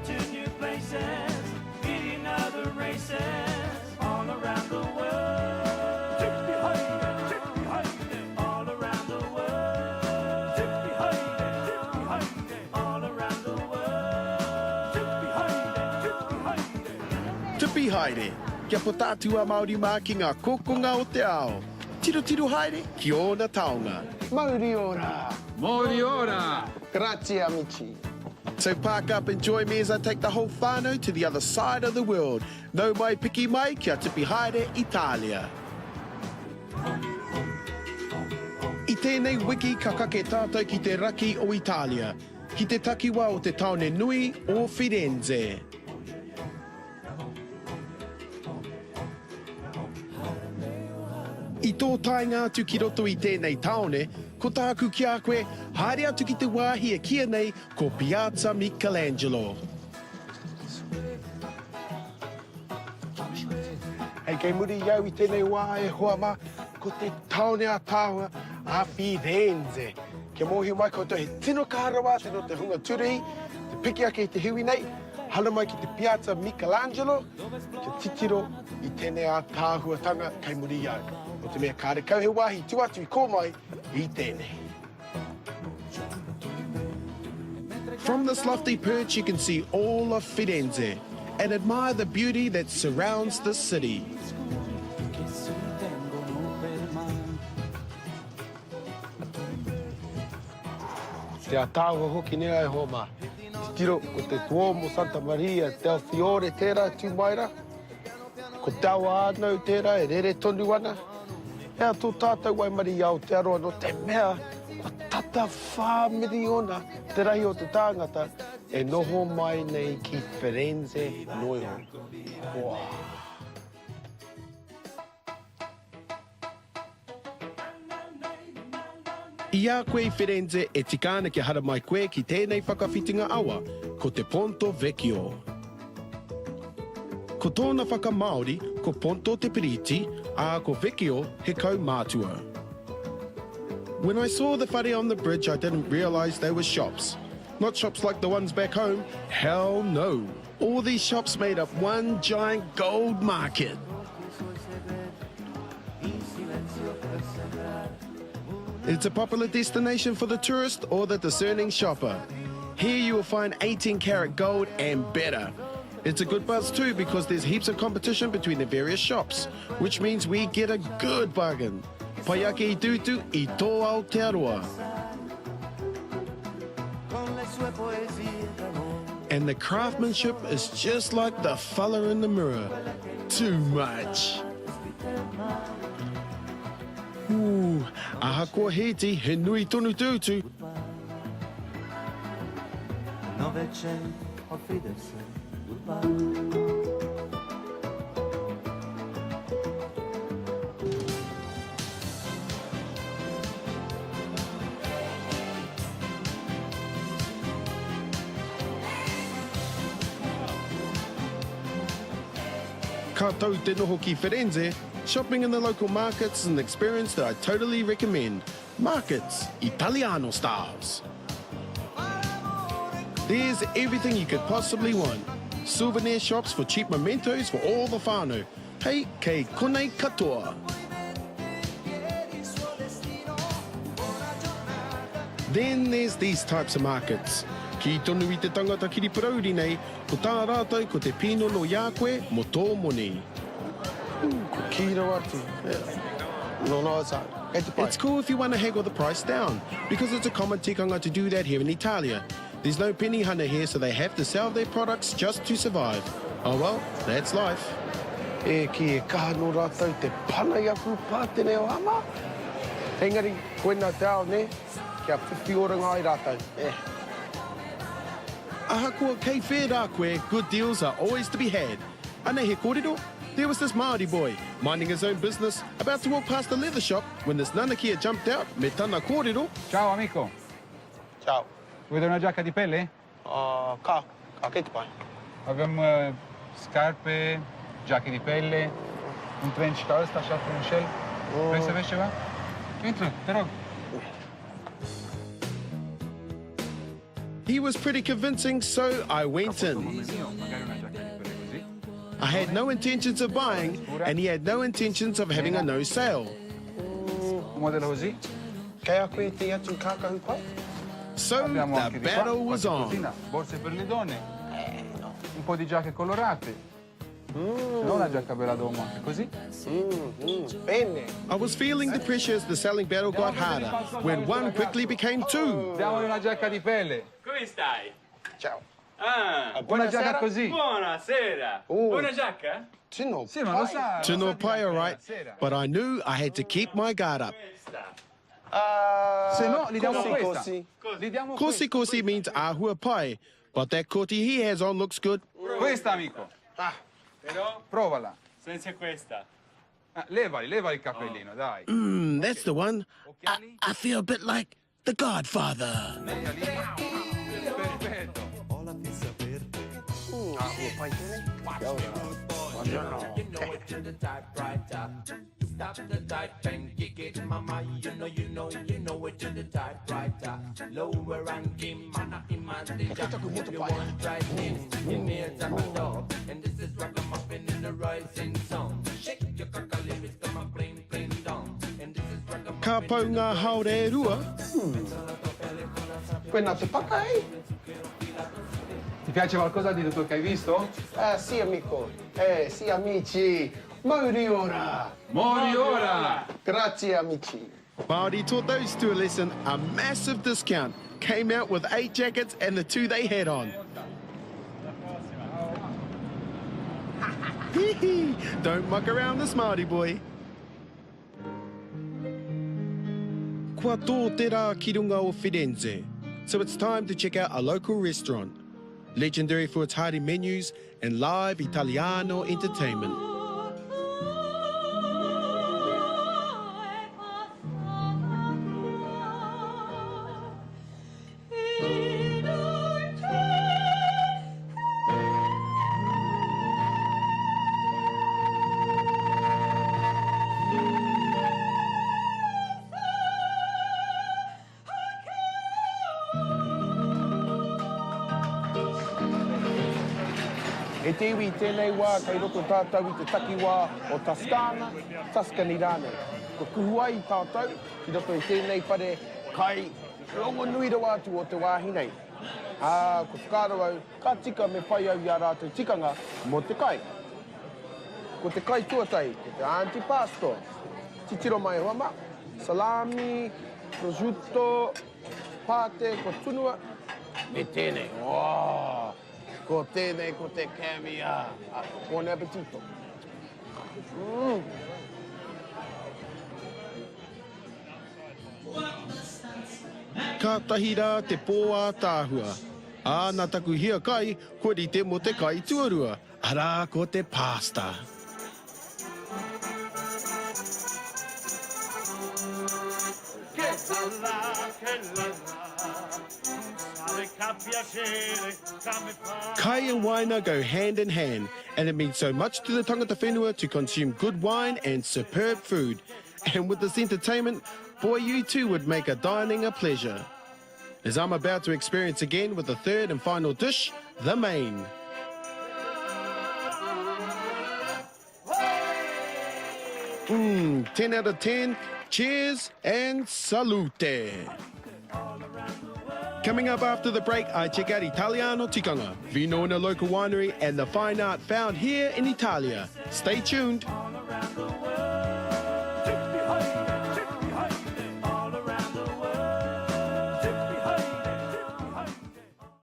to new places, meeting other races all around the world. Tipi haere, tipi haere, all around the world. Tipi haere, tipi haere, all around the world. Tipi haere, tipi haere. Tipi haere, kia puta atu a Māori mā ki ngā kokonga o te ao. Tirotiro haere ki ōna taonga. Mauri ora! Mauri ora! Grazie amici! So park up and join me as I take the whole whānau to the other side of the world. Nau mai piki mai kia tipi haere Italia. I tēnei wiki ka kake tātou ki te raki o Italia, ki te takiwā o te tāone nui o Firenze. I tō taenga atu ki roto i tēnei tāone, ko tāku ki a koe, haere atu ki te wāhi e kīia nei ko Piazza Michelangelo. Hei, kei muri i au i tēnei wā e hoa mā, ko te tāone ātaahua a Firenze. Kia mōhio mai koutou he tino kaha rawa atu nō te hunga tūruhi te piki ake i te hiwi nei, Haere mai ki te Piazza Michelangelo kia titiro i tēnei ātaahuatanga kei muri i au, nō te mea kārekau he wāhi tua atu i kō mai i tēnei. From this lofty perch you can see all of Firenze and admire the beauty that surrounds the city. Te ataahua hoki nei e hoa mā. Titiro, ko te Duomo Santa Maria del Fiore tērā e tū mai rā. Ko Te Awa Ānau tērā e rere tonu ana. He aha tō tātou waimarie i Aotearoa nō te mea kua tata whā miriona te rahi o te tāngata e noho mai nei ki Firenze noa iho. Wā! I a koe i Firenze e tika ana kia haramai koe ki tēnei whakawhitinga awa, ko te Ponto Vecchio. Ko tōna whakamāori ko Ponto te piriti, ā, ko Vecchio he kaumātua. When I saw the whare on the bridge I didn't realise they were shops. Not shops like the ones back home, hell no! All these shops made up one giant gold market. It's a popular destination for the tourist or the discerning shopper. Here you will find 18 karat gold and better. It's a good buzz too because there's heaps of competition between the various shops, which means we get a good bargain. Pai ake i tūtū i tō Aotearoa. And the craftsmanship is just like the fella in the mirror. Too much. Ooh, ahakoa he iti, he nui tonu te utu. Ka tau te noho ki Firenze, shopping in the local markets is an experience that I totally recommend. Markets, Italiano styles. There's everything you could possibly want. Souvenir shops for cheap mementos for all the whānau. Hei, kei konei katoa. Then there's these types of markets. Kī tonu i te tangata kiriparauri nei, ko tā rātou ko te pīnono i a koe mō tō moni. Ko kī rawa atu. No, no, it's alright. Kei te pai. It's cool if you wanna haggle the price down, because it's a common tikanga to do that here in Italia. There's no penihana here so they have to sell their products just to survive. Oh well, that's life. E kī, e kaha nō rātou te pana i aku pātene o Ama. Engari, koinā te ao, nē? Kia whiwhi oranga ai rātou, eh. Ahakoa kei whē rā koe, good deals are always to be had. Anei he kōrero, There was this Māori boy, minding his own business, about to walk past a leather shop when this nanakia jumped out me tana kōrero, Ciao amico. Ciao. Vuoi una giacca di pelle? Uh, ka, ka kei te pai. Avem scarpe, giacche di pelle, un trench ca ăsta așa frumușel. Vrei să vezi ceva? Intră, te rog. He was pretty convincing, so I went in. I had no intentions of buying, and he had no intentions of having a no sale. Modello così. Kei a koe te atu kākahu pai? So Abbiamo the anche di qua, battle was qualche on. cosina. Borse per le donne. Un po' di giacche colorate. Se no una giacca bella d'uomo anche così. Bene. I was feeling the pressure as the selling battle got harder, when one quickly became two. Diamogli una giacca di pelle. Come stai? Ciao. Ah, Una giacca così. buonasera. Oh. Una giacca? Tino Sì, ma lo sa. To lo sa no di pai, anche all la right, sera. but I knew I had to keep my guard up. Questa. Se no, gli diamo così, questa. Così. Gli diamo Kosi kosi means ahua pai, but that koti he has on looks good. questa. Questa, amico. Però Provala. senza questa. Ah, levali, leva il cappellino, dai. That's the one. Occhiali. I feel a bit like the Godfather. Perfetto. Āhua pai tēnei. Kia ora. Buongiorno. You know it to the typewriter. Stop the type and kick it, mama. You know, you know, you know it to the typewriter. Lower ranking, mana imante. You want try this, you need a dog. And this is ragamuffin in the rising sun. Shake your cock lyrics, come on, plain, plain down. And this is ragamuffin. Ka pau ngā haore e rua. Koe nā te paka, eh? Ti piace qualcosa di tutto che hai visto? Ah, sì, amico. Eh, sì, amici. Mauri ora. Mori ora! Grazie, amici. Māori taught those two a lesson, a massive discount. Came out with eight jackets and the two they had on. Hee hee! Don't muck around this Māori boy. Kua tō te rā ki runga o Firenze, so it's time to check out a local restaurant, legendary for its hearty menus and live Italiano entertainment. E te iwi i tēnei wā kei roto tātou i te takiwā o Toscana, Tuscany rānei. Ko kuhu ai tātou ki roto i tēnei whare kai rongonui rawa atu o te wāhi nei. Ā, ko whakaaro au, ka tika me whai au i ā rātou tikanga mō te kai. Ko te kai tuatahi, ko te antipasto. Titiro mai hoa mā, salami, prosciutto, pāte, ko tunua, me tēnei. Wā! Ko tēnei, ko te caviar. Ah, Buon appetito. Ka tahi rā te pō ātaahua. Ā, nā taku hiakai, kua rite mō te kai tuarua, arā ko te pāsta. Che la, che la la, sale che piacere che mi fa. Kai and wine go hand in hand, and it means so much to the tangata whenua to consume good wine and superb food. And with this entertainment, boy, you too would make a dining a pleasure. As I'm about to experience again with the third and final dish, the main. Mmm, 10 out of 10. Cheers and salute. Coming up after the break, I check out Italiano tikanga, vino in a local winery, and the fine art found here in Italia. Stay tuned.